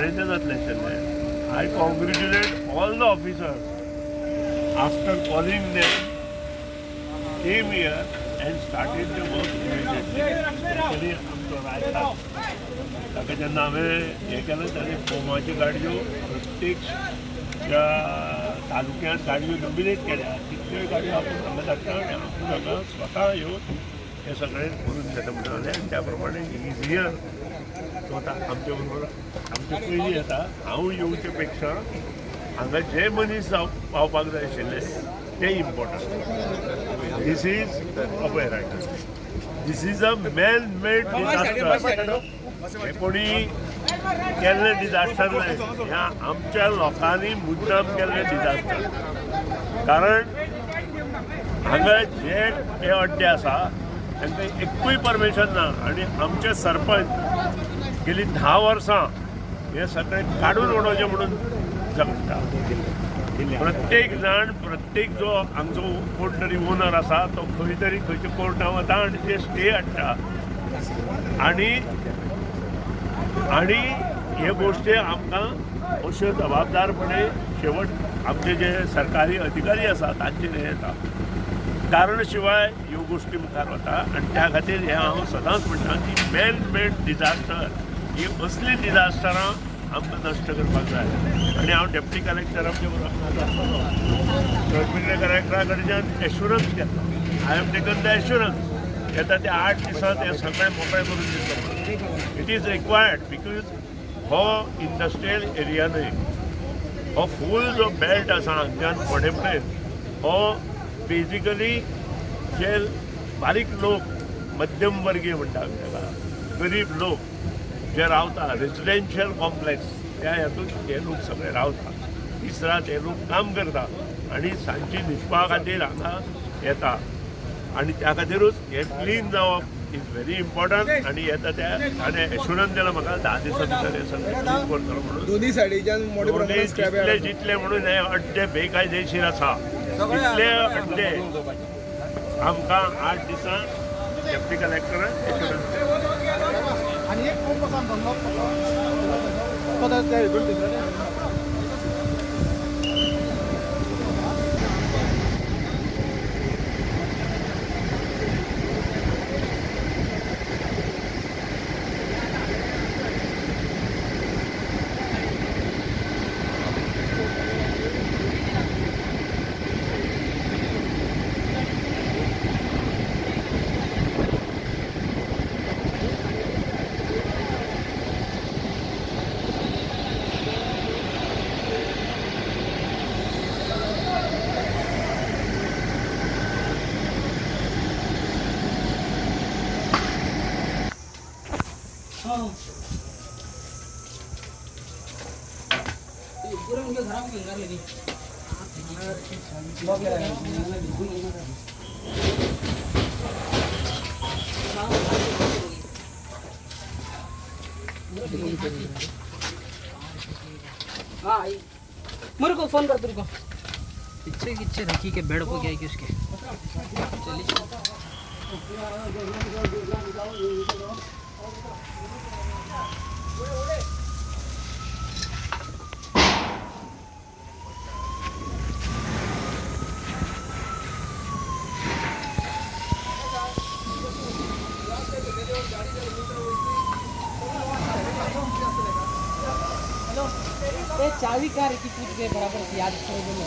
रोखडेंच जातलें आशिल्लें. I congratulate all the officers after calling them came here and started the work immediately. Especially आमचो रायकार, ताका जेन्ना हांवें हें केलें, ताणें फोमाच्यो गाडयो प्रत्येक ज्या तालुक्यांत गाडयो नॉमिनेट केल्या, तितल्योय गाडयो आपूण हांगा धाडटा आनी आपूण हांगा स्वता येवन हें सगळें करून घेता म्हणून आनी त्या प्रमाणे इजियर तो आतां आमचे बरोबर आमचे पयलीं येता. हांव येवचे पेक्षा हांगा जे मनीस जाव पावपाक जाय आशिल्ले ते important. This is Abhay Raikar. This is a man made disaster. हे कोणी केल्लें डिझास्टर न्हय, ह्या आमच्या लोकांनी मुद्दाम केल्लें डिझास्टर. कारण हांगा जे हे अड्डे आसा तांकां एकूय परमिशन ना आनी आमचे सरपंच गेली 10 वर्सां हे सगळें काडून उडोवचें म्हणून झगडटा. प्रत्येक जाण, प्रत्येक जो हांगचो कोण तरी ओनर आसा, तो खंय तरी खंयच्या कोर्टान वता आनी ते स्टे हाडटा आनी आनी हे गोश्टी आमकां अश्यो जबाबदारपणे शेवट आमचे जे सरकारी अधिकारी आसा तांचेर हें येता. कारण शिवाय ह्यो गोश्टी मुखार वता आनी त्या खातीर हें हांव सदांच म्हणटा की मॅन मेड डिझास्टर ही असली डिझास्टरां आमकां नश्ट करपाक जाय. आनी हांव डेप्टी कलेक्टर आमचे बरोबर आसतलो, डेप्टी कलेक्टरा कडच्यान एश्युरन्स घेतला. I have taken the assurance, येता त्या 8 दिसांत हें सगळें मोकळें करून दितलो. It is required because हो इंडस्ट्रियल एरिया न्हय, हो फूल जो बेल्ट आसा हांगच्यान फोंडें मेरेन, हो बेजिकली जे बारीक लोक, मध्यम वर्गीय म्हणटा आमी ताका, गरीब लोक जे रावता, रेजिडेन्शियल कॉम्प्लेक्स, त्या हातूंत हे लोक सगळे रावता. दीस रात हे लोक काम करता आनी सांजची न्हिदपा खातीर हांगा येता आनी त्या खातीरूच हें क्लीन जावप is very important. आनी येता त्या ताणें एश्युरन्स दिला म्हाका, 10 दिसां भितर हें सगळें क्लीन करतलो म्हणून. दोन्ही सायडीच्यान मोठ्या दोन्ही प्रमाणात स्क्रॅप. जितले जितले म्हणून हे अड्डे बेकायदेशीर आसा, तितले अड्डे आमकां 8 दिसां डेप्टी कलेक्टरान एश्युरन्स दिला. आणि एक पंप आसा धरलो तो त्या हितून भितर. पूरा उनके घर में अंगार लगी. हाँ, आई मेरे को फोन कर तेरे को. पीछे पीछे रखी के बेड को क्या कि उसके चलिए. ए, चाबी कहाँ रखी? पूछ गए बराबर, याद करो, बोलो.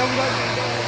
उदक.